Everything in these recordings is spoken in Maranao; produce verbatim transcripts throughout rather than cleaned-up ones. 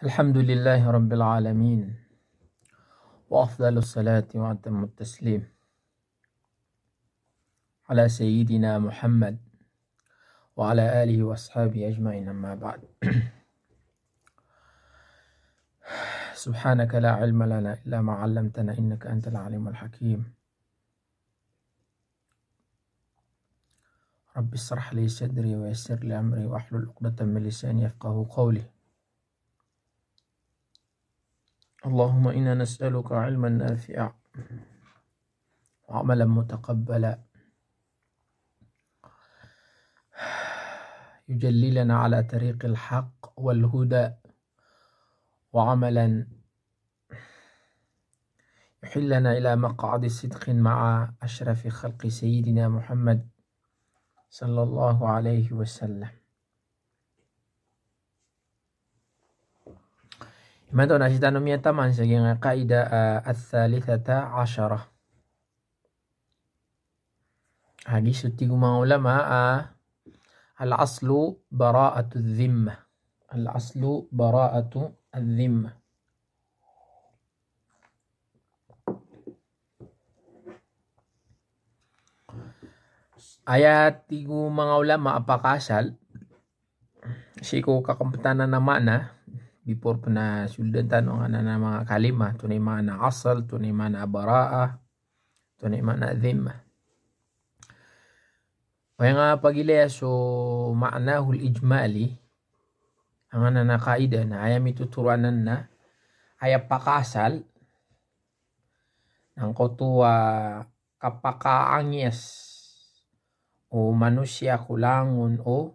الحمد لله رب العالمين، وأفضل الصلاة وأتم التسليم على سيدنا محمد وعلى آله وأصحابه أجمعين، أما بعد. سبحانك لا علم لنا إلا ما علمتنا إنك أنت العليم الحكيم. رب اشرح لي صدري ويسر لي أمري واحلل عقدة من لساني يفقهوا قولي. اللهم إنا نسألك علما نافعا وعملا متقبلا يجلي لنا على طريق الحق والهدى، وعملا يحلنا إلى مقعد صدق مع أشرف خلق سيدنا محمد صلى الله عليه وسلم. Imanto na sii tano miyataman sa giyangkai a qaidah, ah, ath-thalithata asharah. Agi so tig o manga ulama, ah, al-aslu bara'atu dhimmah. Al-aslu bara'atu dhimmah. Aya tig o manga ulama a pakaasal, sii ko kakempatan a maana, before pen a soldan tano angkanan a manga kalima, antonaa i maana asal, antonaa i maana bara'ah, antonaa i maana dhimmah. Aya nga pagilaya so ma'nahul ijmali, angkanan a qaidah na aya mitotoro anan na aya pakaasal, na angkoto a kapakaangiyas o manosiya ko langon o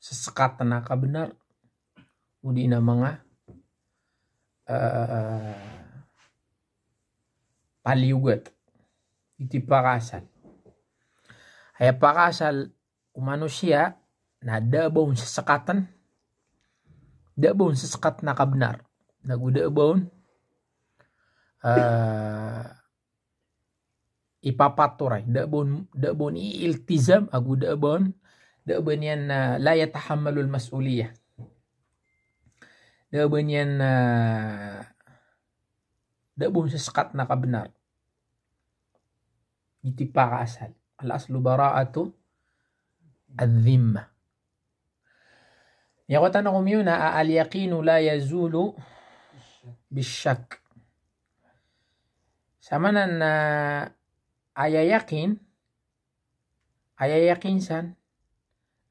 sesekatan a kabenar, odi na manga, eh, paliyogat. Ito i pakaasal. Aya pakaasal o manosiya na da a ba on sesekatan, da a ba on sesekatan a kabenar. Nago da a ba on, eh, ipapatoray, da a ba on, da a ba on iiltizam, ago da a ba on, da a ba niyan, ah, la yatahammalul mas'uliyah. Da a ba niyan, ah, da a ba on sesekatan a kabenar. Ito i pakaasal. Al-aslu bara'atu adh-dhimmah. Aya kotan a komiyona a al-yaqinu la yazulu bish-shakk. Samanan na aya yakin, aya yakin san,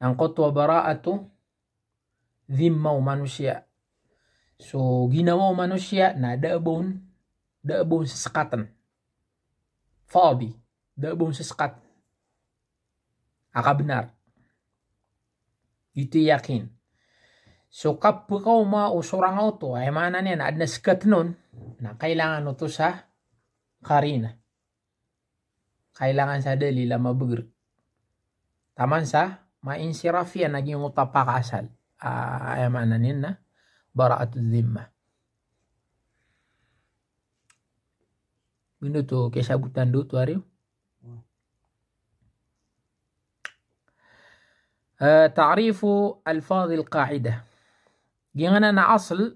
angkoto a bara'atu dhimma o manosiya. So ginawa o manosiya na da a ba on, da a ba on sesekatan. Fadi, da a ba on sesekat a kabenar. Ito i yakin. So kapekaoma o sorang a oto, aya maana niyan na aden a sekat on, na kailangan oto sa qarinah. Kailangan sa dalil a mabeger. Taman sa mainsiraf iyan a giyangkoto a pakaasal. Ah, aya maana niyan na bara'atu dhimmah. Giyoto i kiyasabotan oto a riyo. Eh, ta'rifu alfadhil qa'idah. Giyanan a asl,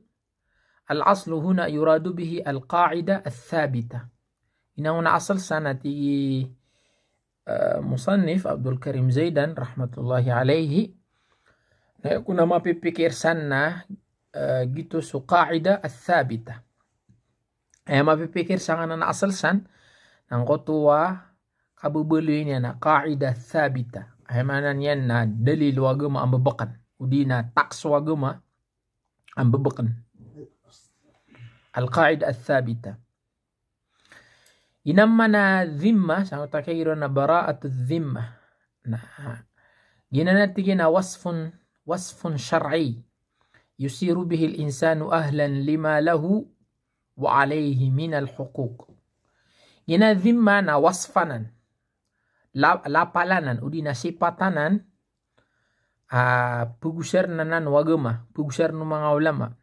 al-aslu huna yuradu bihi al-qa'idah ath-thabitah. Inangon a asl san a tig i, eh, musannif Abdul Karim Zaidan rahmatullahi alayhi, na aya kon a mapipikir san na, eh, giyoto so qa'idah ath-thabitah. Aya mapipikir sangkanan a asl san, na angkoto a kabebaloy niyan na qa'idah thabitah. Aya maana niyan na dalil o agama a mbebeken, odi na taks o agama a mbebeken. Al-qa'idah ath-thabitah. Ino man a dhimma, sangkoto a kagiya na bara'atu dhimma. Na, giyanan a tig iyan a wasfun, wasfun shar'i yusiru bihil insanu ahlan lima lahu wa alayhi minal huquq. Giyanan a dhimma na wasf anan, la-, lapal anan, odi na sipat anan, ah, pegosaren anan o agama, pegosaren o manga ulama.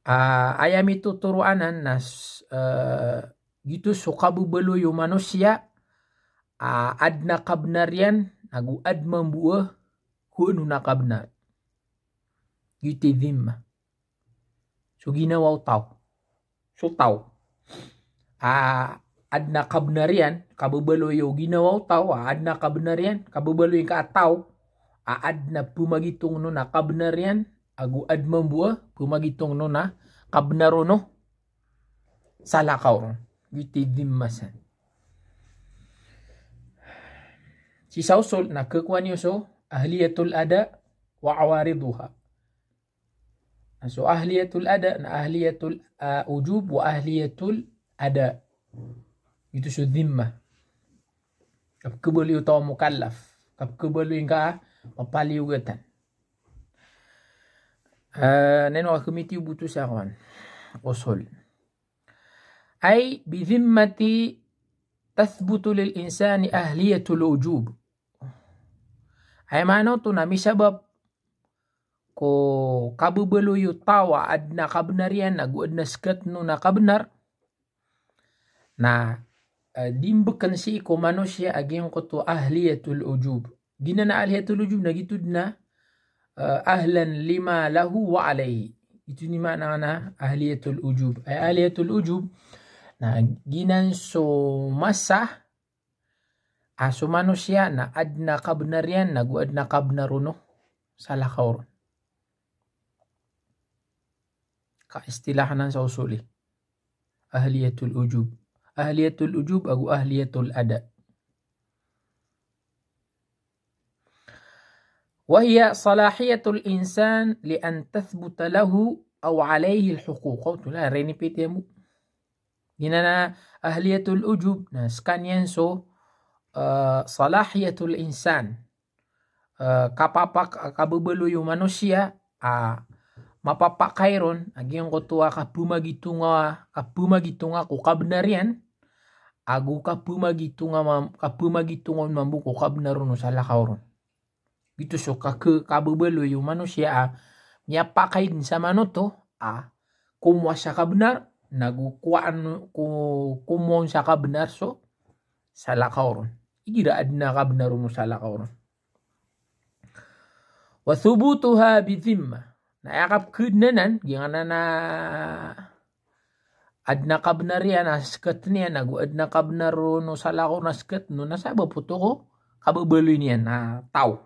Ah, aya mitotoro anan na s-, eh, giyoto so kabebaloy o manosiya, ah, aden a kabenar iyan, ago aden mambo a kowan on a kabenar. Giyoto i dhimma. So ginawa o taw. So taw a adn a kabnar iyan, kababaloy o ginawa o taw a adn a kabnar iyan, kababaloy ngka a taw a adn a pmagitong on a kabnar iyan, ago adn mambo a pmagitong on a kabnar on o salakaw ron. Giyoto i dhimma san. Sii sa usul na khakowa niyo so ahliyatul ada wa awariduha. Na so ahliyatul ada na ahliyatul, ah, ujub wa ahliyatul ada. Giyoto so dhimma. Kapkhabaloy o taw a mukallaf. Kapkhabaloy ngka a mapaliyogatan. Ah, ino ka kmitiyo bo oto sa kowan, usul. Ay bidhimmati tathbutu lil insani ahliyatul ujub. Aya maana oto na misabap ko kababaloy o taw a adn a kabnar iyan ago adn a skatn on a kabnar, na, eh, di mbkn sii ko manosiya a giyangkoto ahliyatul ujub. Giyanan a ahliyatul ujub na giyoto dn a, eh, ahlan lima lahu wa alayhi. Giyoto i maana niyan a ahliyatul ujub. Ay ahliyatul ujub na giyanan so masa a so manosiya na adn a kabnar iyan ago adn a kabnar on o salakaw ron. Ka istilah anan sa usul i ahliyatul ujub. Ahliyatul ujub ago ahliyatul ada. Wa hiya salahiyatul insan li an tathbuta lahu aw alayhi al-huquq. Oto na, reni piti mo. Giyanan a ahliyatul ujub na skaniyan so, eh, salahiyatul insan. Eh, kapapak-, kababaloy o manosiya a mapapakay ron a giyangkoto a kapmagitonga, kapmagitonga ko kabnar iyan, ago kapmagitonga mam-, kapmagitonga on mambo ko kabnar on o salakaw ron. Giyoto so ka-, ke-, kababaloy o manosiya a miyapakay dn sa manoto a komowa sa kabnar, nago kowaan, ko-, komowa on sa kabnar so salakaw ron. Igira adn a kabnar on o salakaw ron. Wa thubutuha bidhimma. Na aya kapkhadn anan, giyanan a adn a kabnar iyan a skatn iyan, ago adn a kabnar on o salakaw ron a skatn on, na sabap oto ko kababaloy niyan a taw.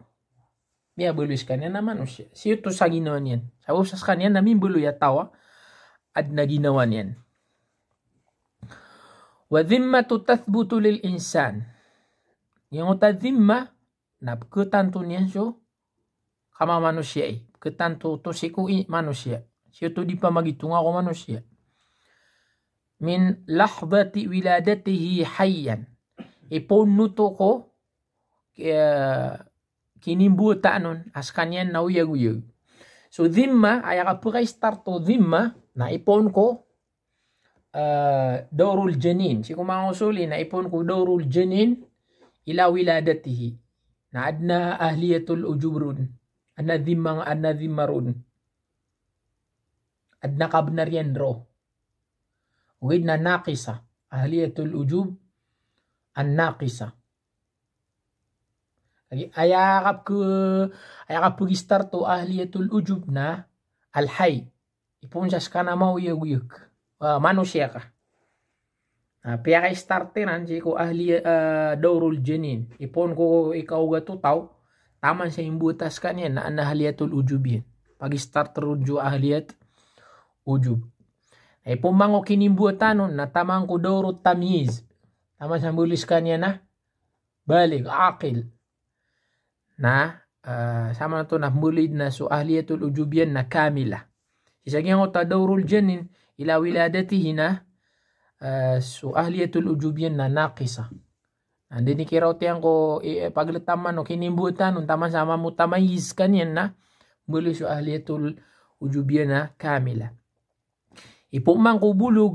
Miyabaloy skaniyan a manosiya. Sii oto sa ginawa niyan. Sabap sa skaniyan na mimbaloy a taw a adn a ginawa niyan. Wa dhimmatu tathbutu lil insan. Giyangkoto a dhimma na pkhatanto niyan so kamamanosiya i. Pkhatanto oto sii ko i manosiya. Sii oto di pamagitonga ko manosiya. Min lahdhati wiladatihi hayyan. Ipoon oto ko, eh, kinimbotan on a skaniyan na oyagoyag. So dhimma, aya kapkha-start o dhimma, na ipoon ko, eh, dawrul janin. Sii ko manga usul i na ipoon ko dawrul janin ila wiladatihi. Na adn a ahliyatul ujub ron. Adn a dhimma, adn a dhimma ron. Adn a kabnar iyan ron. Ogaid na naqisa. Ahliyatul ujub an-naqisa. Lagid aya kapkha-, aya kapkha-start o ahliyatul ujub na al-hayy. Ipoon sa skaniyan a maoyagoyag. Ah, manosiya ka. Na piyaka-start iran sii ko ahli, ah, dawrul janin. Ipoon ko ikaogat o taw, taman sa imbota skaniyan na adn a ahliyatul ujub iyan. Pag-start ron so ahliyat ujub. Na ipoon mambo ko kinimbotan on na taman ko dawrut tamyiz. Taman sa mbaloy skaniyan a balig, aqil. Na, eh, sa maana oto na mbaloy na so ahliyatul ujub iyan na kamila. Sii sa giyangkoto a dawrul janin ila wiladatihi na, eh, so ahliyatul ujub iyan na naqisa. Na dn i kiraot iyan ko, eh, pagltan mambo o kinimbotan on taman sa mamutamayyiz skaniyan na mbaloy so ahliyatul ujub iyan na kamila. Ipoon mambo ko bulug,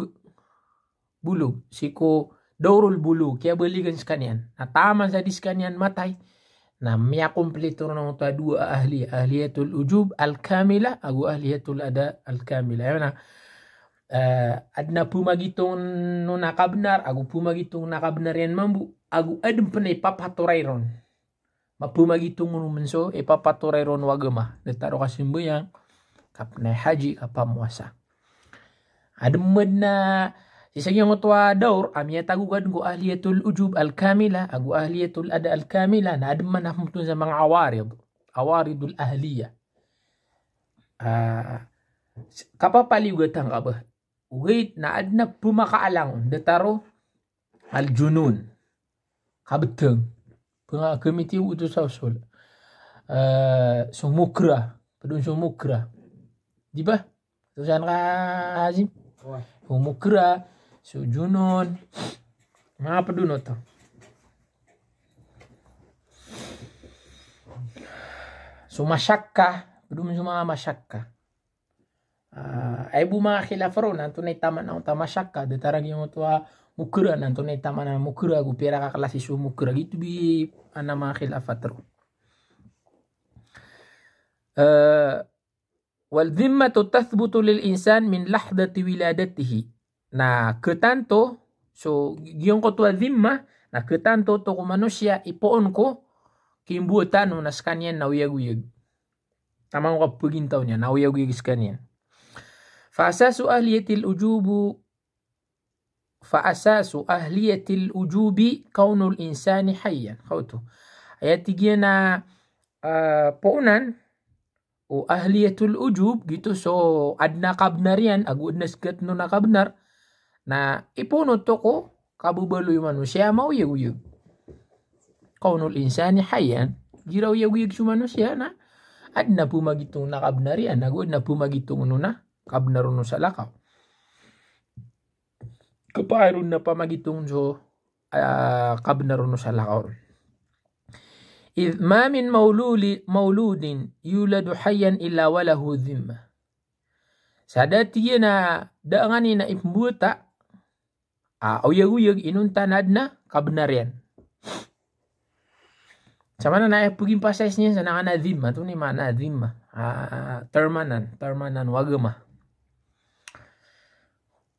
bulug, sii ko dawrul bulug, kiyabaligan skaniyan. Na taman sa di skaniyan matay, na miyakomplito ron oto a dowa a ahli, ahliyatul ujub al-kamila, ago ahliyatul ada al-kamila. Aya maana, eh, adn a pmagitong on a kabnar, ago pmagitong on a kabnar iyan mambo, ago adn pn a ipapatoray ron. Mapmagitong on mambo so ipapatoray ron o agama. Datar o kasambayang, Kapnay haji, kapamowasa. Adn man na sii sa giyangkoto a daor a miyatago ka dn ko ahliyatul ujub al-kamila ago ahliyatul ada al-kamila, na adn man a pmbtowan sa manga awarid, awaridul ahliya. Ah, s-, kapapaliyogat angka ba. Ogaid na adn a pmakaalang on, datar o al-junun. Kabtng. Pngakamit iyo oto sa usul. Eh, so mukra. Pd on so mukra. Di ba? Oto san ka, Hazim? Wah. So mukra, so junun. Manga pd on oto. So mashakka. Pd on so manga mashakka. Ah, aya bo manga khilaf ron, antonaa i taman angkoto a mashakka, datar a giyangkoto a mukra, na antonaa i taman a mukra, ago pira ka klasi so mukra, giyoto bo i ana manga khilafat ron. Eh, wal dhimmatu tathbutu lil insan min lahdhati wiladatihi. Na khatanto, so giyangkoto a dhimma, na khatanto oto ko manosiya ipoon ko kimbowatan on a skaniyan na oyagoyag. Taman ko kapagintaw niyan, na oyagoyag skaniyan. Fa asasu ahliyatil ujubu, fa asasu ahliyatil ujubi kawnul insani hayyan. Kaoto. Aya tig iyan a, ah, poonan o ahliyatul ujub, giyoto so adn a kabnar iyan, ago adn a sktn on a kabnar, na ipoon oto ko kababaloy o manosiya a maoyagoyag. Kawnul insani hayyan, igira oyagoyag so manosiya na adn a pmagitong on a kabnar iyan, ago adn a pmagitong on a kabnar on o salakaw. Kapakay ron na pamagitong so, ah, kabnar on o salakaw. Idh ma min mawluli-, mawludin yuladu hayyan illa wa lahu dhimma. Sa da tig iyan a da nganin a ipmbowata a oyagoyag inonta na adn a kabnar iyan. Sa maana na aya pagimpasais niyan sa na ngana dhimma, antonaa i maana dhimma? Ah, termanan, termanan o agama.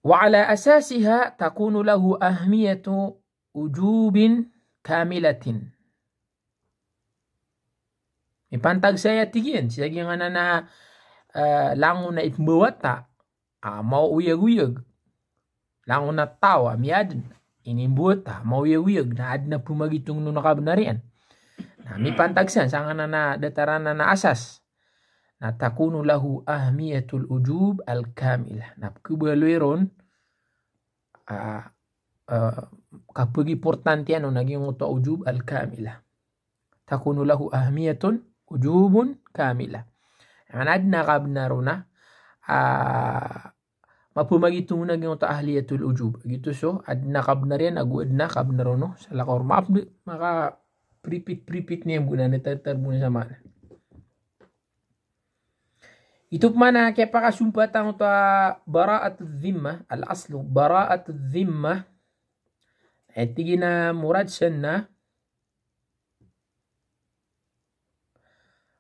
Wa ala asasiha takunu lahu ahmiyatu ujubin kamilatin. Mipantag sa aya tig iyan, sii sa giyangkanan a, eh, langon a ipmbowata a maoyagoyag. Langon a taw a miyaadn, inimbowata a maoyagoyag, na adn a pmagitong on a kabnar iyan. Na mipantag san sangkanan a datar anan a asas. Na takunu lahu ahmiyatul ujub al-kamilah. Na pkhabaloy ron, ah, ah, kapagimportantiyan on a giyangkoto a ujub al-kamilah. Takunu lahu ahmiyatun ujubun kamilah. Aya maana adn a kabnar on a, ah, mapmagitong on a giyangkoto a ahliyatul ujub. Giyoto so, adn a kabnar iyan, ago adn a kabnar on o salakaw. Maap di, makapripit-pripit niyan bo na, na tar-, tarbo niyan sa maana. Ito pman a kiyapakasompat angkoto a bara'atud dhimma, al-aslu bara'atud dhimma. Aya tig iyan a morad san na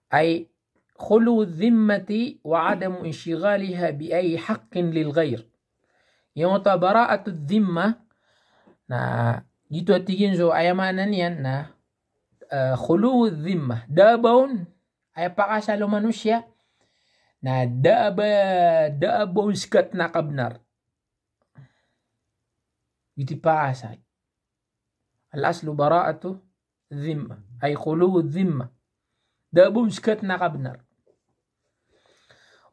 ay khuluwud dhimmati wa adamu inshighaliha bi ayyi haqqin lil ghayr. Giyangkoto a bara'atud dhimma, na giyoto a tig iyan so aya maana niyan na, eh, khuluwud dhimma. Da a ba on aya pakaasal o manosiya na da a ba, da a ba on skatn a kabnar. Giyoto i pakaasal. Al-aslu bara'atu dhimma, ay khuluwud dhimma. Da a ba on skatn a kabnar.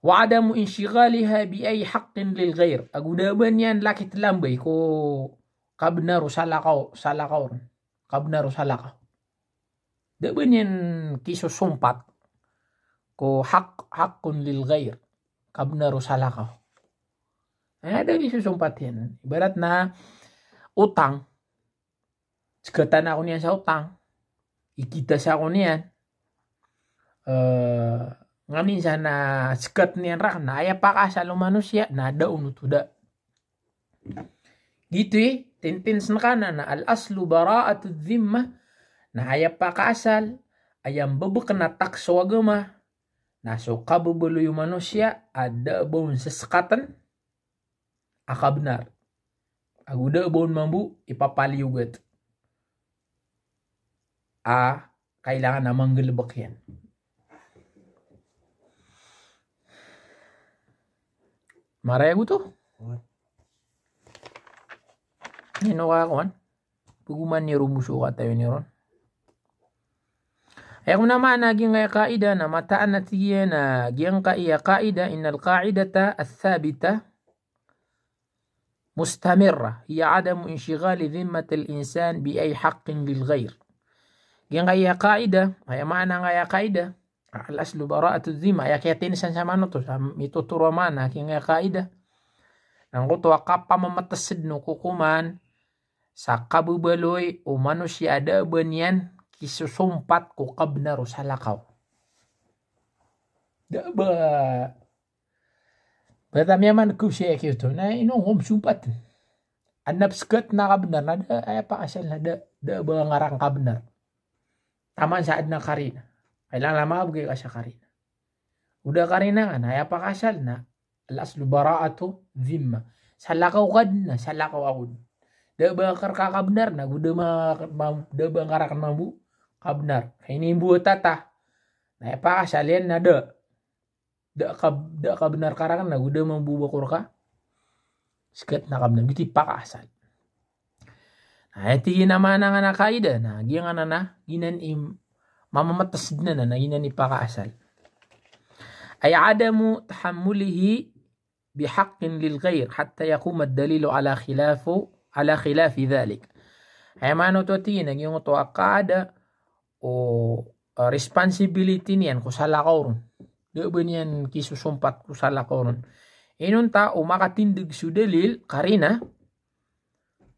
Wa adamu inshighaliha bi ayyi haqqin lil ghayr. Ago da a ba niyan lakit lambay ko kabnar o salakaw, salakaw. Kabnar o salakaw. Da a ba niyan kisosompat ko haq-, haqqun lil ghayr. Kabnar o salakaw. Eh, da a kisosompat iyan. Ibarat na otang. Skatan ako niyan sa otang. Ikita sa ako niyan. Eh, nganin san na skat iyan rakn, na aya pakaasal o manosiya na da on oto da. Giyoto i, tintin sa ngkanan a al-aslu bara'atud dhimmah, na aya pakaasal, aya mbebeken a tax o agama, na so kababaloy o manosiya a da a ba on seskatn a kabnar. Ago da a ba on mambo ipapaliyogat a kailangan a manggalebek iyan. Maraya goto. Ino ka kowan? Pegoman ni romoso katawi ni ron. Aya ko na maana giyangkaya qaida na mataan a tig iyan a giyangkaya qaida, innal qaidata ath-thabita mustamirra hiya adamu inshighali dhimmatil insan bi ay haqqin lil ghayr. Giyangkaya qaida, aya maana angkaya qaida, al-aslu bara'atu dhimma, aya kiyatinisan sa manoto, sa mitotoro a maana giyangkaya qaida. Na angkoto a kapamamatesed o kokoman sa kabebaloy o manosiya a da a ba niyan kisosompat ko kabnar o salakaw. Da a ba, ba ta miyaman ko siya kiyoto. Na ino ngom sompat. Adn a pskat na kabnar na da, aya pakasal na da, da a ba ngaran kabnar. Taman sa adn a karina. Kailangan lama bgi ka sa karina. O da karina nga na aya pakasal na al-aslu bara'atu dhimma. Salakaw ka dn na salakaw ako dn. Da a ba ngka rka kabnar na go da ma, ma, da a ba ngka rka mambo kabnar. Inimbowata ta. Na aya pakasal iyan na da, da a ka, da a kabnar ka rakn na go da mambo ba ko rka skat na kabnar. Giyoto i pakaasal. Na aya tig iyan a maana angkana qaida, na giyangkanan a giyanan i mamamatasd anan a giyanan i pakaasal. Ay adamu tahammulihi bihaqqin lil ghayr hatta yaquma ad-dalilu ala khilafu, ala khilafi dhalik. Aya maana oto a tig iyan a giyangkoto a kaada o, ah, responsibility niyan ko salakaw ron. Da a ba niyan kisosompat ko salakaw ron. Inonta o makatindg so dalil, karina,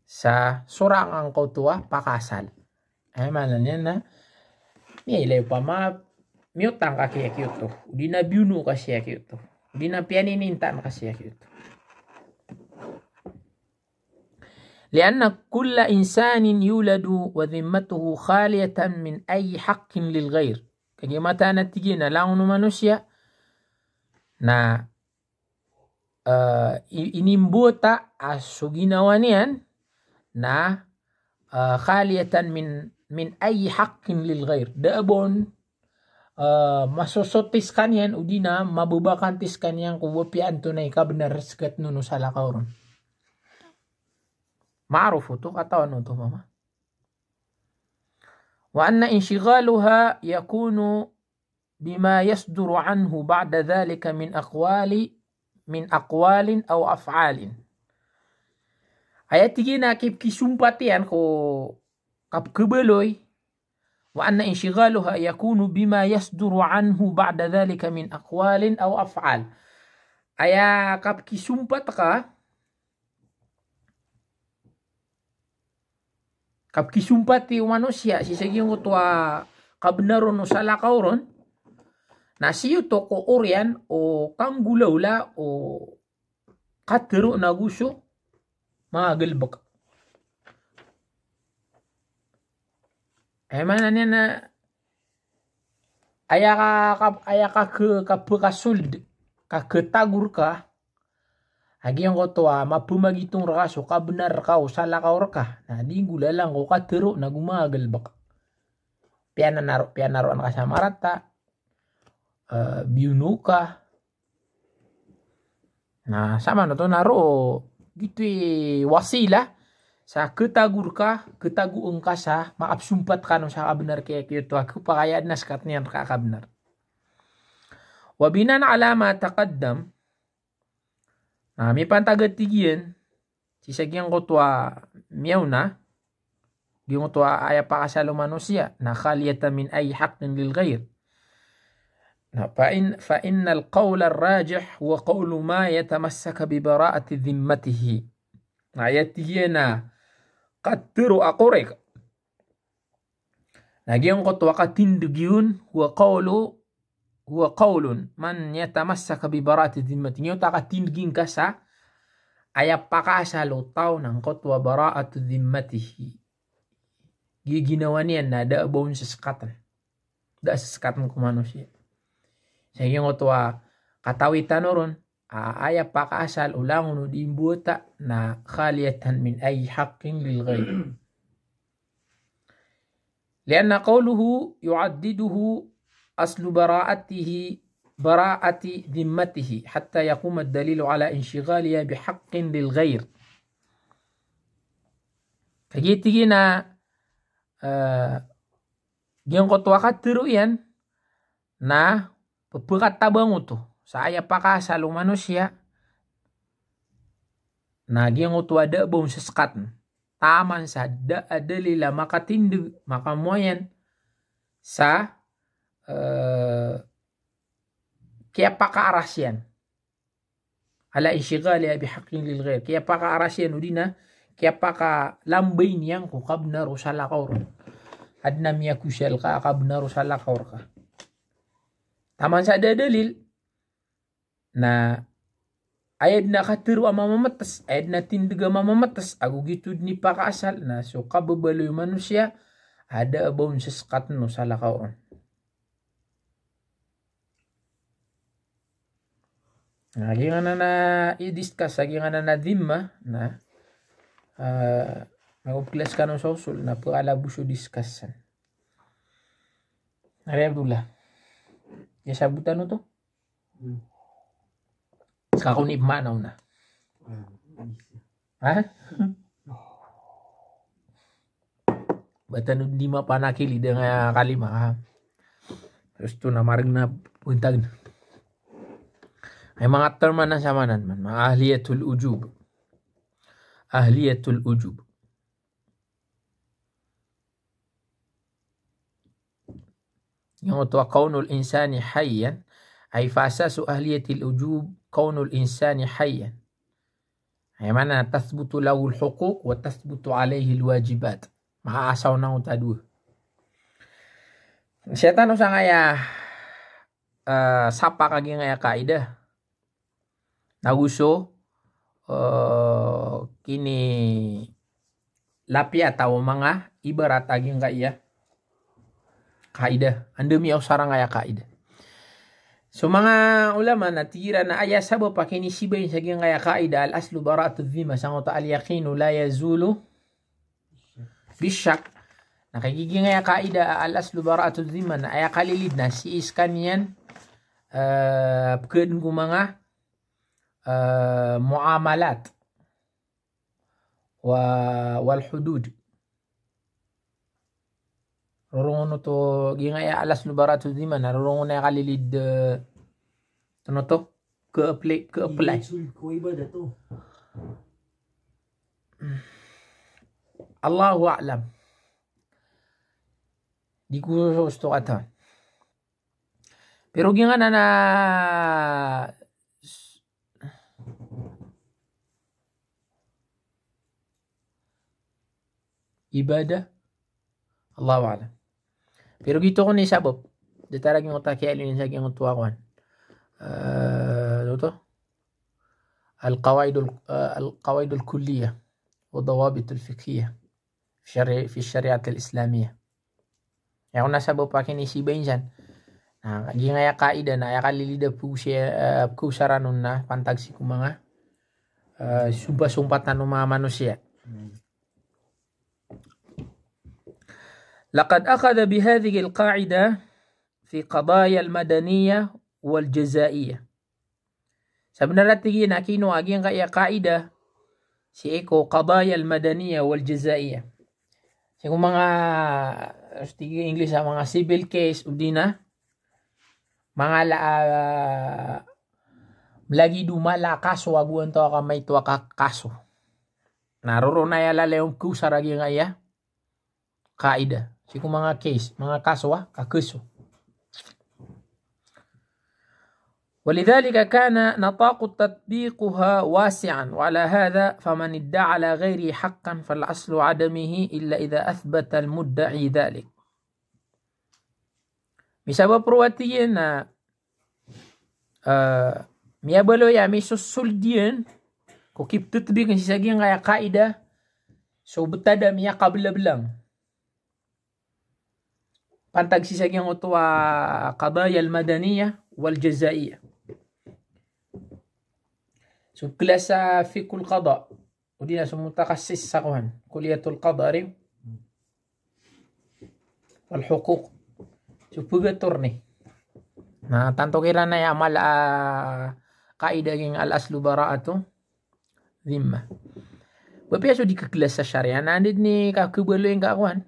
sa sorang angkoto a pakaasal. Aya maana niyan na, miyailay opama, miyotang ka kiya kiyoto. O di na biyono ka siya kiyoto. O di na piyaninintan ka siya kiyoto. Lianna kulla insanin yuladu wa dhimmatuhu khaliyatan min ayyi haqqin lil ghayr. Kagiya mataan a tig iyan a langon o manosiya na, eh, i-, inimbowata a so ginawa niyan na, eh, khaliyatan min, min ayyi haqqin lil ghayr. Da a ba on, eh, masosotis kaniyan, o di na mababakantis kaniyan ko ba piyaantonaa i kabnar sktn o salakaw ron. Ma'ruf oto, katawan oto, mama. Wa anna inshighaluha yakunu bima yasduru anhu ba'da dhalika min aqwali, min aqwalin aw af'alin. Aya tig iyan a kipkisompat iyan ko kapkhabaloy, wa anna inshighaluha yakunu bima yasduru anhu ba'da dhalika min aqwalin aw af'al. Aya kapkisompat ka, kapkisompati o manosiya sii sa giyangkoto a kabnar on o salakaw ron, na sii oto ko oriyan o kanggolawla o katharo nago so manga galbk. Aya maana niyan na aya ka, ka, aya ka khe, kapkhasold, kakhatago rka a giyangkoto a maphamagitong rka so kabnar rka o salakaw rka, na di nggolalan ko katharo nago manga galbk. Piyananaro, piyanaroan ka sa marata, eh, biyono ka. Na, saman oto na roo, giyoto i wasila sa khatago rka, khatago ngka sa makapsompat kano sa kabnar kiya kiyoto a khapakay a adn a skat niyan rka a kabnar. Wa bina'an ala ma taqaddam, na mipantag a tig iyan sii sa giyangkoto a miyaona, giyangkoto a aya pakaasal o manosiya, na khaliyatan min ayyi haqqin lil ghayr. Na fa in, fa innal qawla ar-rajih huwa qawlu ma yatamassaku bi bara'ati dhimmatihi. Na aya tig iyan a katharo a korek, na giyangkoto a katindg iyan, huwa qawlu, huwa qawlun man yatamassaku bi bara'ati dhimmati. Giyoto a katindg ingka sa aya pakaasal o taw na angkoto a bara'atu dhimmatihi. Giya ginawa niyan na da a ba on seskatn. Da a seskatn ko manosiya. Sa giyangkoto a katawi tano ron, a, aya pakaasal o langon o di imbowata na khaliyatan min ayyi haqqin lil ghayr. Lianna qawluhu yu'addiduhu aslu bara'atihi bara'ati dhimmatihi hatta yaquma ad-dalilu ala inshighaliha bihaqqin lil ghair. Kagiya tig iyan a, eh, giyangkoto a katharo iyan na pphakatabang oto sa aya pakaasal o manosiya, na giyangkoto a da a ba on seskatn taman sa da a dalil a makatindg, makamoayan sa, eh, kiyapakaaras iyan. Ala inshighaliha bihaqqin lil ghair. Kiyapakaaras iyan odi na kiyapakalambayn iyan ko kabnar o salakaw ron. Adn a miyakosa ka a kabnar o salakaw rka. Taman sa da a dalil, na aya dn a katharo a mamamts, aya dn a tindg a mamamts, ago giyoto dn i pakaasal, na so kababaloy o manosiya a da a ba on seskatn o salakaw ron. Na giyanan a i-discuss a giyanan a dhimma, na, eh, na o pklas kano sa usul, na pkalabo so discuss san. Ari Abdullah. Aya sabotan oto? Hmm. Ska ko ini pmaana on na. Hmm. Ha? Ba tano di mapanakil i da nga kalima, ha? Terus to na mareng na pntag na. Ay, manga term anan sa manan man, manga ahliyatul ujub. Ahliyatul ujub. Giyangkoto a kawnul insani hayyan, ay fa asasu ahliyatil ujub kawnul insani hayyan. Ay maana tathbutu lahul huquq wa tathbutu alaihil wajibat. Makaasaw na oto a dowa. Sii tano sangkaya, eh, sapak a giyangkaya kaidah. Nago so, eh, kinilapiyat o manga ibarat a giyangkaya kaidah. Anda miyaosar angkaya kaidah. So manga ulama na tig iran a aya sabap a kinisibayn sa giyangkaya kaidah, al aslu bara'atu dhimma, sangkoto a al yaqinu la yazulu bishak. Na kagiya giyangkaya kaidah a al aslu bara'atu dhimma na aya kalilid na sii skaniyan, eh, pkhaadn ko manga, eh, muamalat wa, wal hudud. Rorongon oto giyangkaya al aslu bara'atu dhimma na rorongon aya kalilid, eh, tonoto, kha-apply, kha-apply. Ibadat ko ibadat to. Allahu a'lam. Di ko so, so katawan. Pero giyangkanan a ibadah, Allahu a'lam. Pero giyoto kon i sabap. Datar a giyangkoto a kiyailmin sa giyangkoto a kowan. Eh, ano to? Al-qawaidul, eh, al-qawaidul kulliyah wa dawabitul fiqhiyah fi syari-, fi syariatil islamiyah. Aya kon a sabap a kinisibayn san. Na giyangkaya kaidah na aya kalilid a pkhaosaran on na pantag sii ko manga, eh, sompa-sompatan o manga manosiya. Hmm. Laqad akhadha bihadhihil qa'idah fi qadayal madaniyah wal jazaiyah. Sabenar a tig iyan a kinowa a giyangkaya kaidah sii ko qadayal madaniyah wal jazaiyah. Sii ko manga, tig iyan English a manga civil case, odi na manga la-, ah, lagid o mala a kaso ago antaa ka maito a ka-, kaso. Na roo ron aya lalayon ko osar a giyangkaya kaidah. Sii ko manga case, manga kaso a, ka-, kaso. Walidhalika kana nataqu tatbiquha wasi'an, wa ala hadha faman idda'a ala ghairihi haqqan fal aslu adamihi illa idha athbata al mudda'i dhalik. Misabap roo a tig iyan na eh, miyabaloy a misosold iyan ko kiptatbik sii sa giyangkaya kaidah so btad a miyakablablng. Pantag sii sa giyangkoto a qadayal madaniyah wal jazaiyah. So klas a fiqhul qada. Odi na so mutakassis sa kowan, kulliyatul qada, ari, wal huquq. So pag-attorney. Na tanto kiran aya amal a kaida giyangkai al-aslu bara'atu dhimma. Ba piya so di keklas sa sharia na anda dn i kakebaloy ngka kowan.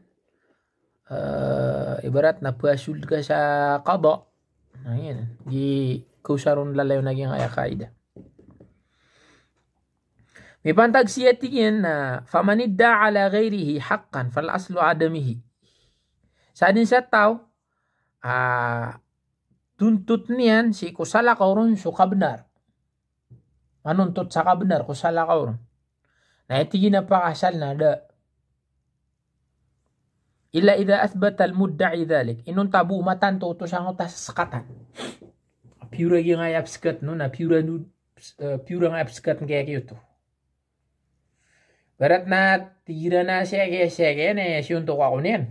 Eh, ibarat na pasold ka sa qada. Na iyan, di kaosar on lalayon a giyangkaya kaida. Mipantag sii a tig iyan na, faman idda'a ala ghairihi haqqan fal aslu adamihi. Sadn sa taw a tontotn iyan sii ko salakaw ron so kabnar. Manontot sa kabnar ko salakaw ron. Na aya tig iyan a pakaasal na da. Illa idha athbata al-mudda'i dhalik. Inonta bo matanto oto sangkoto a skatan. Piyor a giyangkaya pskat, no, na piyor a nu-, eh, piyor a giyangkaya pskat ngkaya giyoto. Ibarat na tig iran a sii ki, sii ki, na siyontok ako niyan.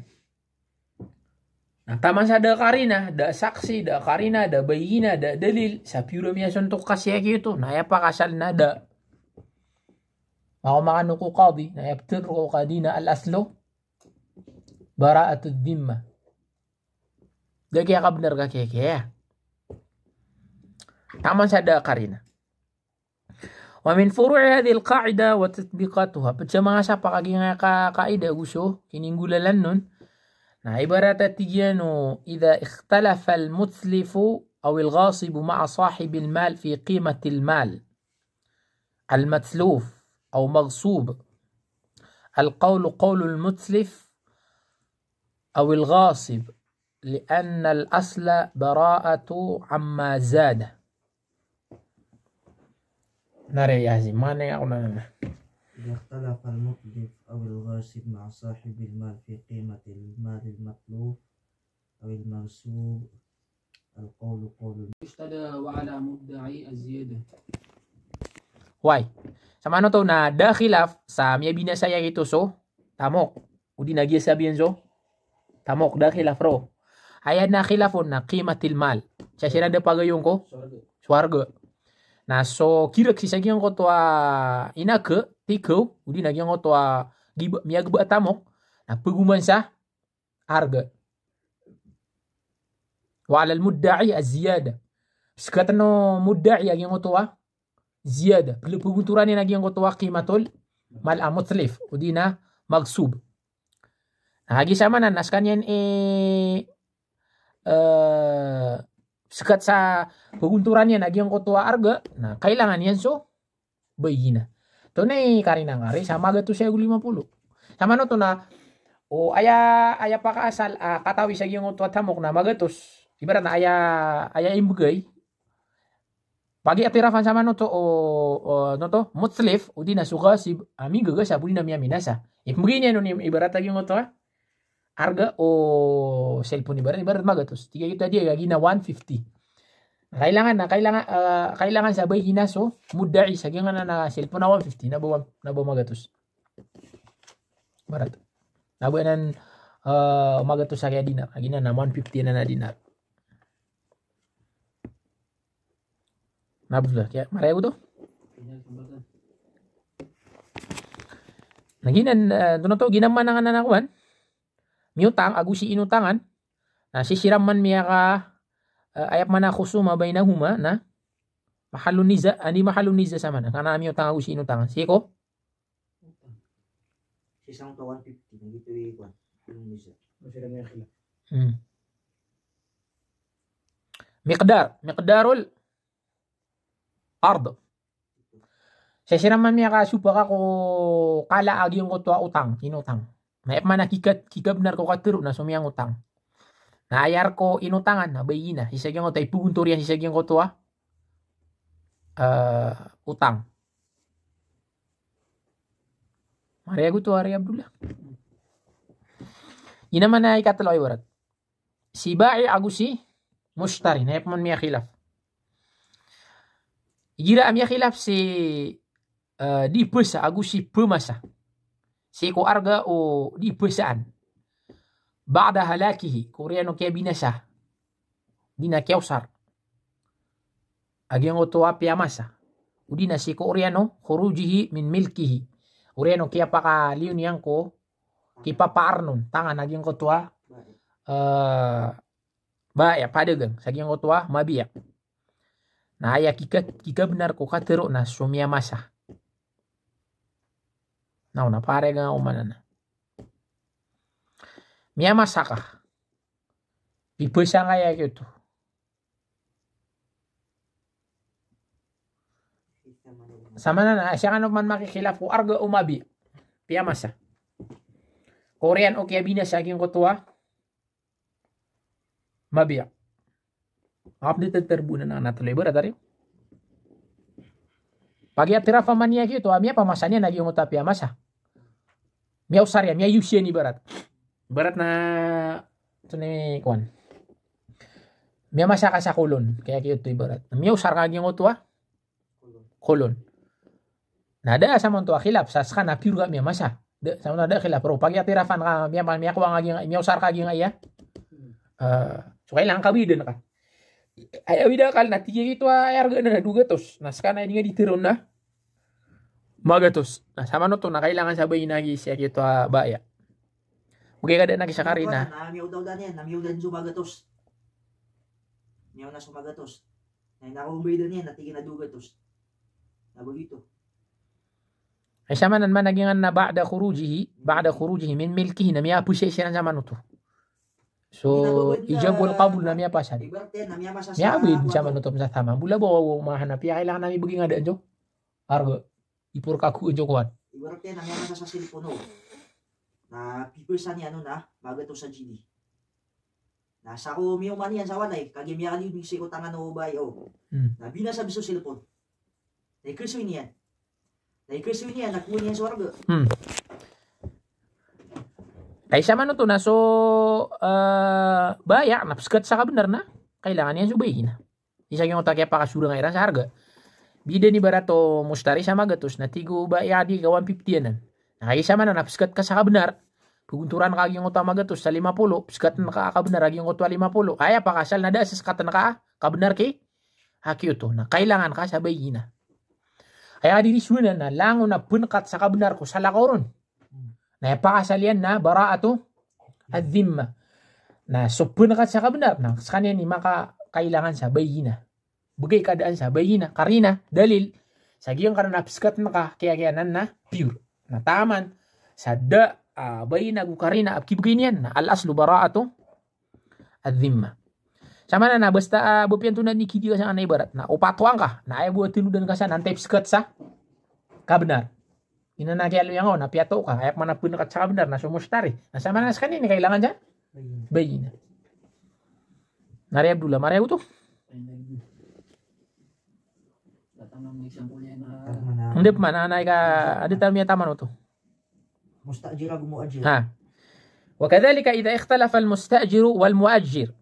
Na taman sa da karina, da saksi, da karina, da bayina, da dalil, sa piyor a miyasontok ka sii giyoto. Na aya pakaasal na da. Makaoma kano ko qadi, na aya ptharoon ko qadi na al-aslu bara'atu dhimma. Da kiyakabnar ka kiyakiya. Taman sa da karina. Wa min furu'i hadhihi al-qa'ida wa tatbiqatuha. Pd sa manga sapak a giyangkaya ka-, kaida ago so kininggolalan on. Na ibarat a tig iyan o, idha ikhtalafa al-mutlifu aw al-ghasibu ma'a sahibil mal fi qimatil mal al-matluf aw maghsub. Al-qawlu qawlu al-mutlif aw al-ghasib, li'anna al-asla bara'atu amma zada. Na aya si mana ako na na. Idha ikhtalafa al-mutlif aw al-ghasib ma'a sahibil mal fi qimatil mal al-matluf aw al-maghsub, al-qawlu qawlu. Yuqtada wa ala mudda'i az-ziyadah. Wai. Samanoto na da khilaf sa miyabinasa iyan gioto so tamok. Odi na giya sabiyan so tamok, da khilaf ron. Aya na khilaf on na qimatil mal. Sa siran da pagayon ko swarga. Na so kirek sii sa giyangkoto a inaka, tikaw, odi na giyangkoto a giba, miyagba a tamok, na pagoman sa arga. Wa alal mudda'i az-ziyada. Sekatno mudda'i a giyangkoto a ziyada. Pelo pagontoran iyan a giyangkoto a qimatul mal a mutlif, odi na maghsub. Na agi sa manan na sekaniyan i, eh, sekat sa pagontoran iyan a giyangkoto a arga, na kailangan iyan so bayina. Tonaa i karina ngka ari sa magatos ago lima polo. Samanoto na, o aya, aya pakaasal, ah, katawi sa giyangkoto a tamok na magatos. Ibarat na aya, aya imbegay. Pag-i'tirafan samanoto o, o, ano to, mutlif, odi na so ghasib, a minggaga sa bo di na miyaminasa. Imbegay niyan on i-, ibarat a giyangkoto a arga o cellphone, ibarat, ibarat magatos. Tig a giyoto a di, agi na one fifty. Kailangan na, kailangan, ah, kailangan sa bayina so mudda'i sa giyangkanan a cellphone a one fifty, na ba one, na ba magatos. Ibarat. Na ba anan, ah, magatos a kaya dinar. Agi na na one fifty anan a dinar. Na ba, kaya maraya ko to? Na giyanan, eh, tonaa to, giyanan man anan a kowan. Miyotang ago sii inotangan. Na sii siran man miyaka, eh, aya pman a khusuma baynahuma, na mahallu niza, anda i mahallu niza sa manan. Ka na miyotang ago sii inotangan. Sii ko? Sii sangkoto a one fifty, na giyoto i kowan. Mahallu niza. Hmm. Miqdar, miqdarul ard. Sii siran man miyakasopak ko kala a giyangkoto a otang, inotang. Na aya pman a kika-, kikabnar ko katharo na so miyangotang. Na aya roo ko inotangan, na bayina, sii sa giyangkoto a ipagontor iyan, sii sa giyangkoto a, eh, otang. Maraya ko to, ari Abdullah. Giyanan man a ikatlo a ibarat. Si ba'i ago si mushtari, na aya pman miyakhilaf. Igira a miyakhilaf si, eh, di pasa ago si pamasa. Sii ko arga o di pasaan. Ba'da halakihi, ko oriyan o kiyabinasa. Di na kiyaosar a giyangkoto a piyamasa. Odi na sii ko oriyan o khurujihi min milkihi. Oriyan o kiyapakaliyo niyan ko kipapaarnon, tangan a giyangkoto a, eh, Baya', padagang, sa giyangkoto a mabi'. Na aya kika-, kikabnar ko katharo na so miyamasa. Na ona pare ga oman na. Miyamasa ka. Pipasa nga aya giyoto. Samanan, ah, siya kano man makikhilaf ko arga o mabi'. Piyamasa. Korean o kiyabinasa giyangkoto a mabi'. Update terbunan na telo ibarat ari. Pag-i'tiraf man iyan giyoto, a miyapamasa niyan na giyangkoto a piyamasa. Miyaosar iyan, miyayos iyan ibarat. Ibarat na, ito ni, kuwan. Miyamasa ka sa kolon, kaya giyoto ibarat. Miyaosar ka giyangkoto a kolon. Na da samanto a khilaf, sa ska na pure ka miyamasa. Da, samanto a da khilaf, pero pag-i'tirafan ka, miya-, miyakowa nga giyangkaya, miyaosar ka giyangkaya. Eh, so kailangan ka awidan ka. Ay, awid akal na tig iyan giyoto a, ay, arga na dowa gatos. Na ska na di nga di teron na magatos. Na samanoto na kailangan sa bayina giya giyoto a baya'. Ogaid ka da na giya sa karina. Na miyaoda-oda niyan, na miyaoda so magatos. Miyaona so magatos. Na ino ko baydan iyan, na tig iyan a dowa gatos. Na ba giyoto. Ay, samanan man a giyanan na ba'da khurujihi, ba'da khurujihi min milkihi, na miyapasa siran samanoto. So, ijab wal qabul na miyapasad. Ibarat iyan na miyamasa sa, miyawid samanoto sa thaman. Bula ba waw mahanap iyan, kailangan ami bagi nga da anjo. Arga. Ipor kaku anjo kowan. Ibarat iyan na miyamasa sa cellphone o. Na pipasa niyan o na magatos a G B. Na sako miyaoma niyan sa walay, kagiya miyakaliyo sii ko tangan o baya' o. Hmm. Na binasa bes so cellphone. Na ikasoy niyan. Na ikasoy niyan, na kowa niyan so arga. Hmm. Kay samanoto na so, eh, baya', na pskat sa kabnar na. Kailangan iyan so bayina. Isa giyangkoto a kiyapakasorang iran sa arga. Bida ni ibarat o mustari sa magatos, na tig o baya' a di ka one fifty anan. Na kay samanan na pskat ka sa kabnar. Pagontoran ka giyangkoto a magatos sa lima polo, pskat ka kabnar a giyangkoto a lima polo. Aya pakasal na da a skatan ka kabnar ki, a giyoto. Na kailangan ka sa bayina. Aya di risonan na langon a pnkat sa kabnar ko salakaw ron. Na aya pakasal iyan na bara'atu adh-dhimma. Na so pnkat sa kabnar, na skaniyan i maka kailangan sa bayina. Bgay ka daan sa bayina, karina, dalil. Sa giyangkanan a pskat ka, kiyakiyanan na pure. Na taman, sa da, ah, bayina ago karina a kibgay niyan, na al-aslu bara'atu adh-dhimma. Samanan na basta, ah, bo piyantonad i kidiya sa ana ibarat. Na o patoang ka, na aya bo a tanodan ka sa, na antaa i pskat sa kabnar. Ino na kiyaloya nga on, na piyato ka, aya pman a pnkat sa kabnar, na so mustari. Na samanan na skaniyan i kailangan sa bayina. Nari Abdullah, mari oto. Hindi pman, ana ika, adi tamiya taman oto. Musta'jir ago mu'ajjir. Ha. Wa kadhalika idha ikhtalafa al-musta'jiru wal-mu'ajjir.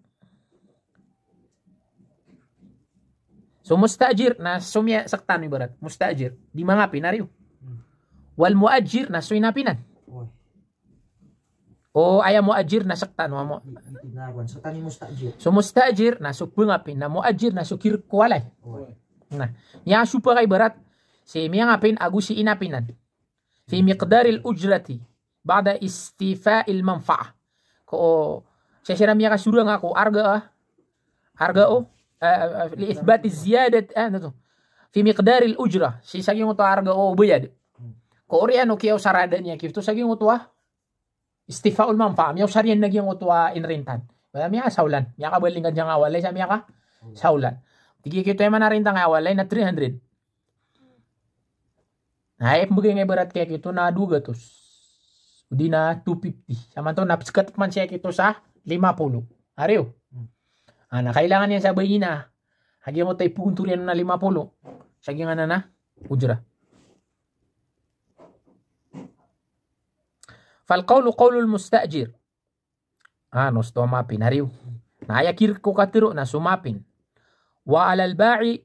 So musta'jir na so miya-, sktan ibarat. Musta'jir. Di mangapin, ariyo. Hmm. Wal-mu'ajjir na so inapinan. Oy. O aya mu'ajjir na sktan, wa mu- Di, di, di na, wan. Sktan i musta'jir. So musta'jir na so pngapin, na mu'ajjir na so kirk ko walay. Oy. Na, miyasopa ka ibarat si miyangapin ago si inapinan. Fi miqdaril ujrati ba'da istifa'il manfa'ah. Ko, sii siran miyakasorang ko arga, ah, arga o, eh, eh, li ithbati ziyadat, eh, ano to? Fi miqdaril ujra, sii sa giyangkoto a arga o bayad. Ko oriyan o kiyaosar a da niyan giyoto sa giyangkoto a istifa'ul manfa'ah, miyaosar iyan na giyangkoto a inrintan. Baya' miyasawlan, miyakabaling ka diyangka walay sa miyakasawlan. Tig iyan giyoto aya maana a rintang a walay na three hundred. Na aya pmbgay nga ibarat kaya giyoto na dowa gatos. O di na two fifty. Samanto na pskat man siya giyoto sa lima polo. Ariyo. Hmm. Ah, na kailangan iyan sa bayina. Sa giyangkoto a ipogontor iyan na lima polo. Sa giyanan a ujra. Fal qawlu qawlul musta'jir. Ah, no, so maapin, ariyo. Na aya kirk ko katharo na so maapin. Wa 'alal ba'i,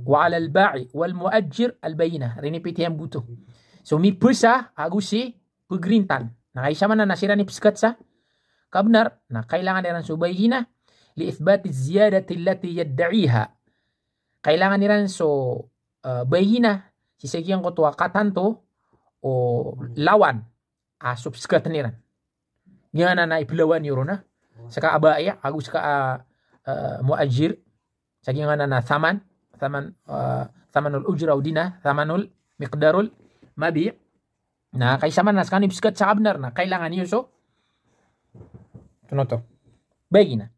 wa 'alal ba'i wal mu'ajjir al bayyinah. Rinipit iyan boto. So mipasa ago si pgrintan. Na kay samanan na siran i pskat sa kabnar, na kailangan iran so bayyinah li ithbati ziyadati allati yadda'iha. Kailangan iran so, eh, bayyinah sii sa giyangkoto a katanto o lawan a so pskatn iran. Giyanan a iphlawan iyo ron a Seka a ba'i', ago seka a, eh, mu'ajjir. Sa giyangkanan a thaman, thaman, eh, thamanul ujra odi na thamanul miqdarul mabi'. Na, kay saman na skaniyan i pskat sa kabnar na kailangan iyo so, tonto, bayyinah.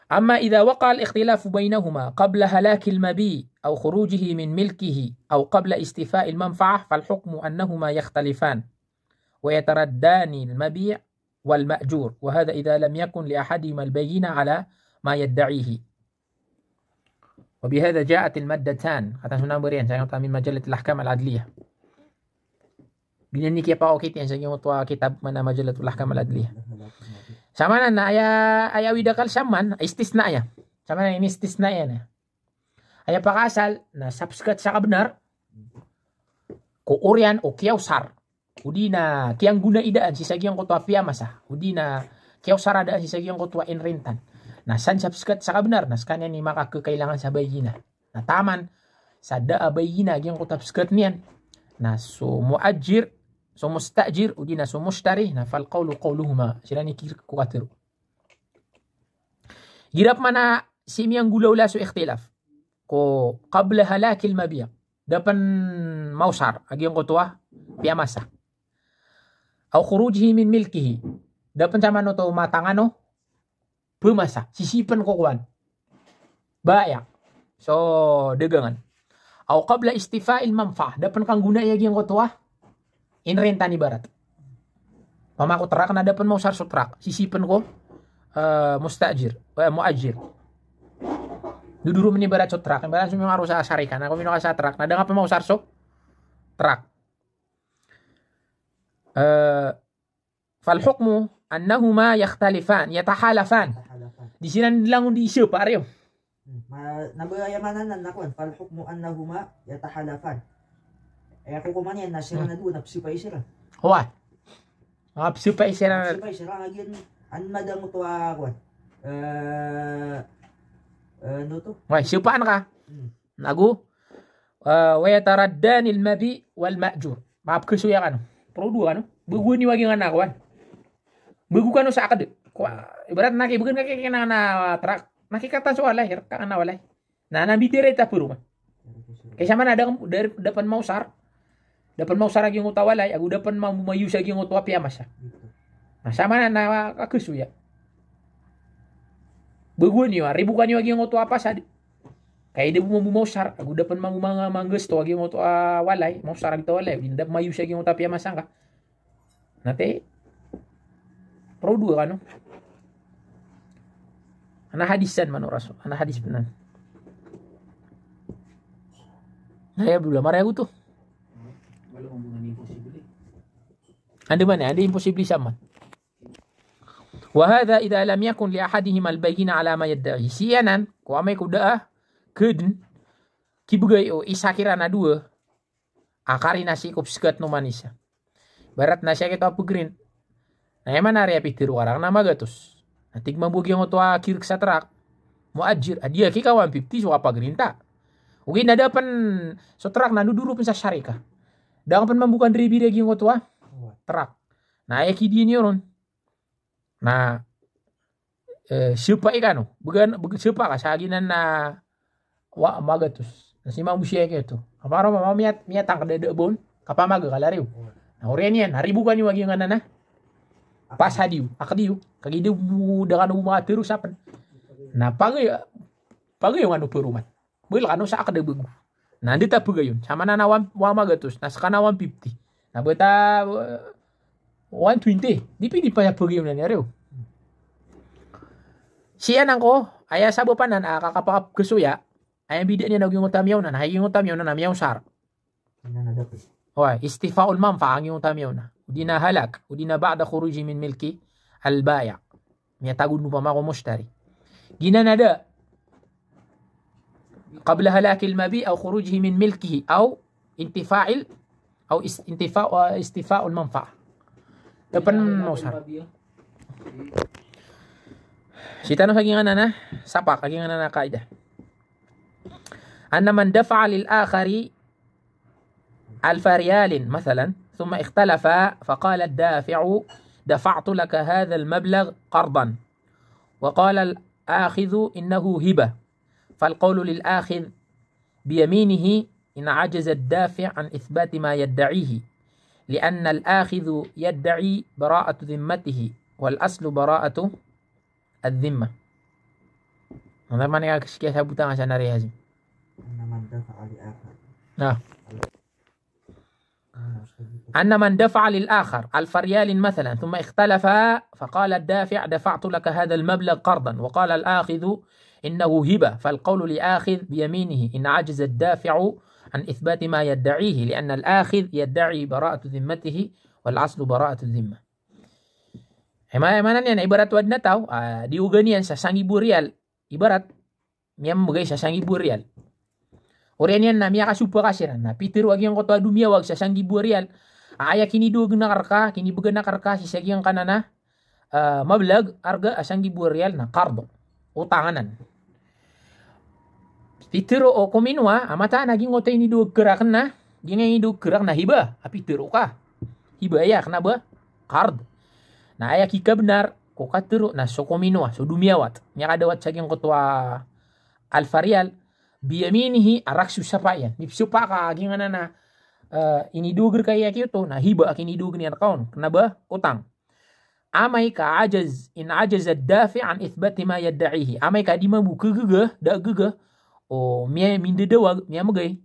أما إذا وقع الاختلاف بينهما قبل هلاك المبيع أو خروجه من ملكه أو قبل استيفاء المنفعة فالحكم أنهما يختلفان ويتردان المبيع والمأجور، وهذا إذا لم يكن لأحدهما البينة على ما يدعيه. وبهذا جاءت المادتان. Katawan so number iyan, sa giyangkoto a min majallati al-ahkam al-adliyah. Giyanan i kiyapakaokit iyan sa giyangkoto a kitab man a Majallati al-Ahkam al-Adliyah. Saman na aya, aya awid akal saman, istisna iyan. Saman na inistisna iyan. Aya pakaasal na sa pskat sa kabnar ko oriyan o kiyaosar, odi na kiyanggonai daan sii sa giyangkoto a piyamasa, odi na kiyaosara daan sii sa giyangkoto a inrentan. Na san sa pskat sa kabnar, na skaniyan i makakekailangan sa bayyinah. Na taman sa da a bayyinah a giyangkoto a pskat niyan, na so mu'ajjir, so musta'jir, odi na so mushtari, na fal qawlu qawluhuma. Siran i kir ko katharo. Igira pman a sii miyanggolawla so ikhtilaf ko qabla halakil mabi', da pn maosar a giyangkoto a piyamasa. Aw khurujihi min milkihi, da pn saman oto matangano pmasa, sisii pn ko kowan, baya', so dagangan. Aw qabla istifa'il manfa'ah, da pn kanggonai a giyangkoto a inrentan ibarat. Opama ko trak na da pn maosar so trak, sisii pn ko, eh, musta'jir, eh, mu'ajjir. Dodorop ibarat so trak, ibarat so miyangaro sa sharika, na ko miyangaro sa trak, na da nga pn maosar so trak. Eh, fal hukmu annahuma yakhtalifan, yatahalafan. Di siran langon di sapa, ariyo. Hmm, ma-, na ba aya maana nan na kowan, fal hukmu annahuma yatahalafan. Aya kokoman iyan na siran a dowa na psapay siran. Oway. Ah, psapay siran. Psapay siran, lagid an madang oto a kowan. Eh, eh, ano oto? Oway, sapaan ka. Hmm. Ago, eh, wa yataraddanil mabi' wal ma'jur. Mapkhasoya kano. Poro dowa kano. Bagoan iyo a giyangkanan a kowan. Bago kano sa akd. Kowa, ibarat na ki, bagan ka ki, kiyangkanan a trak. Na kikatan so walay, rk ka anan a walay. Na, na mbida ran i taparoman. Kay saman na da, da, da pn maosar. Da pn maosar a giyangkoto a walay, ago da pn mambo mayosa a giyangkoto a piyamasa. Na saman na, na kakhasoya. Bagoan iyo, ribokan iyo a giyangkoto a pasad. Kay da bo mambo maosar, ago da pn mambo manga-, manggasto a giyangkoto a walay, maosar a giyangkoto a walay, odi na da pn mayosa a giyangkoto a piyamasa ngka. Na te, poro dowa kano. Ana hadis san man o Rasul, ana hadis pn anan. Na aya bo la maraya oto. Anda man, anda imposible saman. Wa hadha idha lam yakun li ahadihima al-bayyinah ala ma yadda'i. Sii anan, ko amay ko da a khadn, kibgay o isa kiran a dowa a karina sii ko pskat o man isa. Ibarat na sii a giyangkoto a pgrint. Na aya maana aya pitharo ka rakn na magatos. Na tig mambo a giyangkoto a kirk sa trak, mu'ajjir, a di aki ka one fifty so kapagrinta. Ogaid na da pn so trak na dodorop pn sa sharika. Da nga pn mambo kandribira a giyangkoto a trak. Na aya kidiya niyo ron na, eh, sapa i kano. Bagan, bag-, sapa ka sa giyanan a wa magatos. Na sii mambo sii a giyoto. Kaparo ma, ma miyat-, miyatangkd a da a ba on. Kapamaga ka lariyo. Na oriyan iyan, na ribokan iyo a giyangkanan a pasad iyo, akd iyo. Kagiya da bo, da kano bo makatharo sa pn. Na pagay, pagay iyo kano paroman. Bal kano sa akd a bago. Na anda ta pagayon. Saman na one, one magatos. Na ska na one fifty. Na ba ta, uh, one twenty. Di pwede pn a pagayon anan, ariyo. Sii anan ko, aya sabap anan a kakapakapkhasoya, aya mbida niyan a giyangkoto a miyaona, na giyangkoto a miyaona na miyaosar. Oway, istifa'ul manfa'ah a giyangkoto a miyaona. Odi na halak, odi na ba'da khuruji min milki al-ba'i'. Miyatago on opama ko mushtari. Giyanan a da. Qabla halakil mabi' aw khurujihi min milkihi aw intifa'il, aw is-, intifa', ah, istifa'ul manfa'ah. Da pn maosar. Sii tano sa giyangkanan a sapak, giyangkanan a kaidah. Anna man dafa'a lil akhari alfa riyalin, mathalan, thumma ikhtalafa, faqala ad-dafi'u, "Dafa'tu laka hadha al-mablagh qardan." وقال الآخذ إنه هبة، فالقول للآخذ بيمينه إن عجز الدافع عن إثبات ما يدعيه، لأن الآخذ يدعي براءة ذمته، والأصل براءة الذمة. Mana man ka kiya sabutan sa nari hazi. أن من دفع لآخر. Na. أن من دفع للآخر ألف ريال مثلا ثم اختلفا فقال الدافع: دفعت لك هذا المبلغ قرضا، وقال الآخذ إنه هبة، فالقول لآخذ بيمينه إن عجز الدافع عن إثبات ما يدعيه، لأن الآخذ يدعي براءة ذمته، والأصل براءة الذمة. Aya maana niyan na ibarat o adn a taw a di oga niyan sa sanggibo riyal, ibarat miyamgay sa sanggibo riyal. Oriyan iyan na miyakasopak siran na pitharo a giyangkoto a domiyawag sa sanggibo riyal a aya kinidowagn akn rka, kinibgan akn rka sii sa giyangkanan a mablag a arga a sanggibo riyal na qard, otang anan. Pitharo o kominowa a mataan a giyangkoto a inidowag ka rakn na, giyangkai a inidowag ka rakn na hiba a pitharo ka. Hiba aya kna ba qard. Na aya kikabnar ko katharo na so kominowa, so domiyawat, miyakadawat sa giyangkoto a alf riyal, biyaminihi, a rakn so sapa iyan. Di psopak a giyangkanan a inidowag rka aya kiyoto na hiba a kinidowag niyan rka on kna ba otang. Amay ka ajaz, in ajaza ad-dafi' an ithbati ma yadda'ihi. Amay ka di mambo kagaga, da gaga o miya, mindadawag, miyamgay.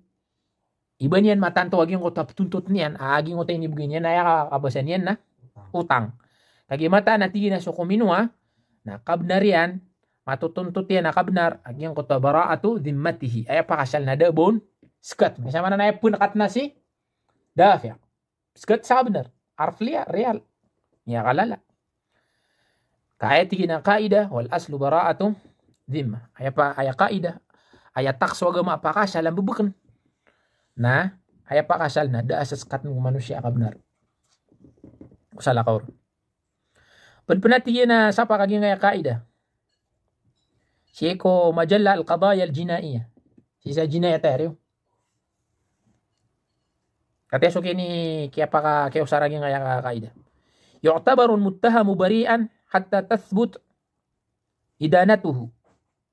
Iba niyan matanto a giyangkoto a ptontot niyan, a giyangkoto a inibgay niyan, aya kabasa niyan na otang. Kagiya mataan a tig iyan a so kominowa na kabnar iyan, matotontot iyan a kabnar a giyangkoto a bara'atu dhimmatihi. Aya pakasal na da a ba on skat. Miyasamanan aya pn kat na si dafi'. Skat sa kabnar. Alf riyal. Miyakalala. Ka aya tig iyan a qaida, wal aslu bara'atu dhimma. Aya pa, aya qaida, aya takas o agama a pakasal a mbabkn na aya pakasal na da a skat o manosiya a kabnar ko salakaw ron. Pd pn a tig iyan a sapa ka giyangkaya qaida sii ko majalla Al-Qadaya Al-Jinaiya. Sii sa jinayat aya riyo. Katii so kini kiyapaka, kiyaosar a giyangkaya qaida. Yu'tabaru al-muttahamu bari'an hatta tathbut idanatuhu.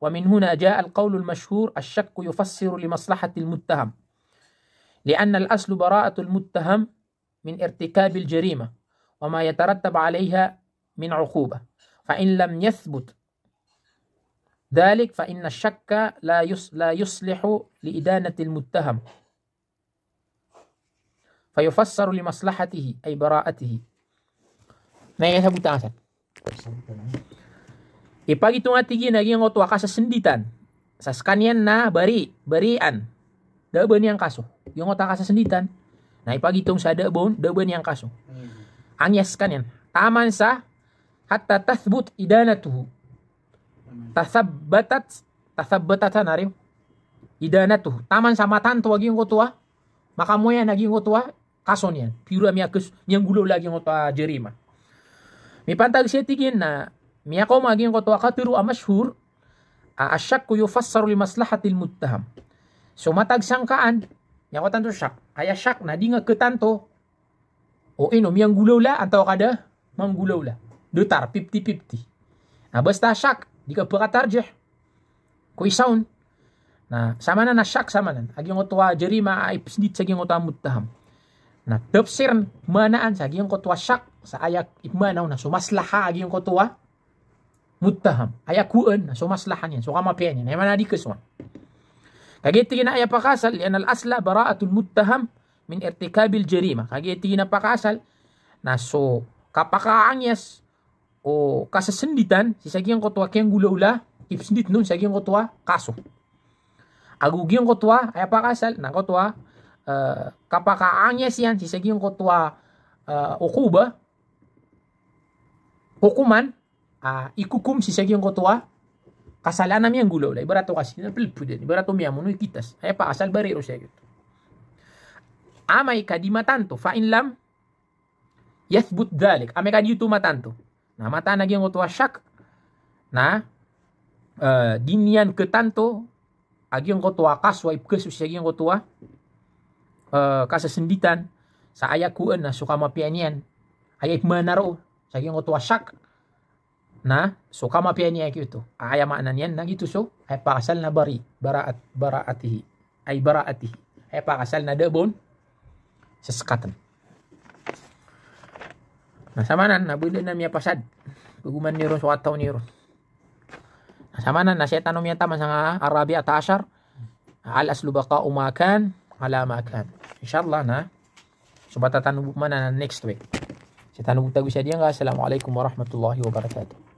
Wa min huna ja'a al-qawlu al-mashhur, ash-shakku yufassiru li maslahati al-muttaham. Li'anna al-aslu bara'atu al-muttaham min irtikabi al-jarima wa ma yatarattab alayha min uqubah. Fa in lam yathbut dhalik fa inna ash-shakka la yus-, la yuslihu li idanati al-muttaham. Fa yufassaru li maslahatihi, ay bara'atihi. Na aya sabotan san. Ipagitong a tig iyan a giyangkoto a kasasenditan sa skaniyan na bari, bari'an. Da a ba niyan kaso. Giyangkoto a kasasenditan na ipagitong sa da a ba on, da a ba niyan kaso. Angiyas skaniyan. Taman sa hatta tathbut idanatuhu. Tathabbatat, tathabbatat na riyo. Idanatuhu. Taman sa matanto a giyangkoto a makamoyan a giyangkoto a kaso niyan. Piro a miyakes, miyanggolawla a giyangkoto a jarima. Mipantag sii a tig iyan na miyakaoma a giyangkoto a katharo a mashhur a ash-shakku yufassaru li maslahati al-muttaham. So matag sangkaan, miyakowa tanto shak. Aya shak na di nga ketanto o ino miyanggolawla antaa ka da manggolawla. Datar, fifty fifty. Na basta shak, di ka pakatarjih ko isa on. Na samanan a shak samanan a giyangkoto a jarima a ipsndit sa giyangkoto a muttaham. Na tafsir, manaan sa giyangkoto a shak sa aya ipmana on na so maslaha a giyangkoto a muttaham. Aya kowan na so maslaha niyan, so kamapiya niyan. Aya maana di kesowan. Kagiya tig iyan a aya pakasal, li'anna al-asla bara'atul muttaham min irtikabil jarima. Kagiya tig iyan a pakasal na so kapakaangiyas o kasasenditan sii sa giyangkoto a kiyanggolawla, ipsndit on sa giyangkoto a kaso. Ago giyangkoto a aya pakasal na koto a, eh, kapakaangiyas iyan sii sa giyangkoto a, eh, uqubah, hukuman, ah, ikokom sii sa giyangkoto a kasalaan a miyanggolawla. Ibarat o kasi na plpdan, ibarat o miyamono i kitas. Aya pakasal bari ron sii sa giyoto. Amay ka di matanto, fa in lam yathbut dhalik. Amay ka di oto matanto. Na mataan a giyangkoto a shak na, eh, di niyan ketanto a giyangkoto a kaso a ipkaso sii sa giyangkoto a, eh, kasasenditan sa aya kowan na so kamapiya niyan. Aya ipmana roo sa giyangkoto a shak. Na so kamapiya niyan giyoto, aya maana niyan na giyoto so aya pakasal na bari, baraat, baraatihi. Ay baraatihi. Aya pakasal na da a ba on sesekatn. Na samanan na bala na miyapasad, pagoman iyo ron so kataw niyo ron. Na samanan na sii tano miyataman sangkai a rabi'ata ashar, al aslu baqa'u ma kan ala ma kan. Insha Allah na so bata tano bo maana na next week. Sii tano bo tago sa giyangkai. Assalamu alaikum warahmatullahi wabarakatuh.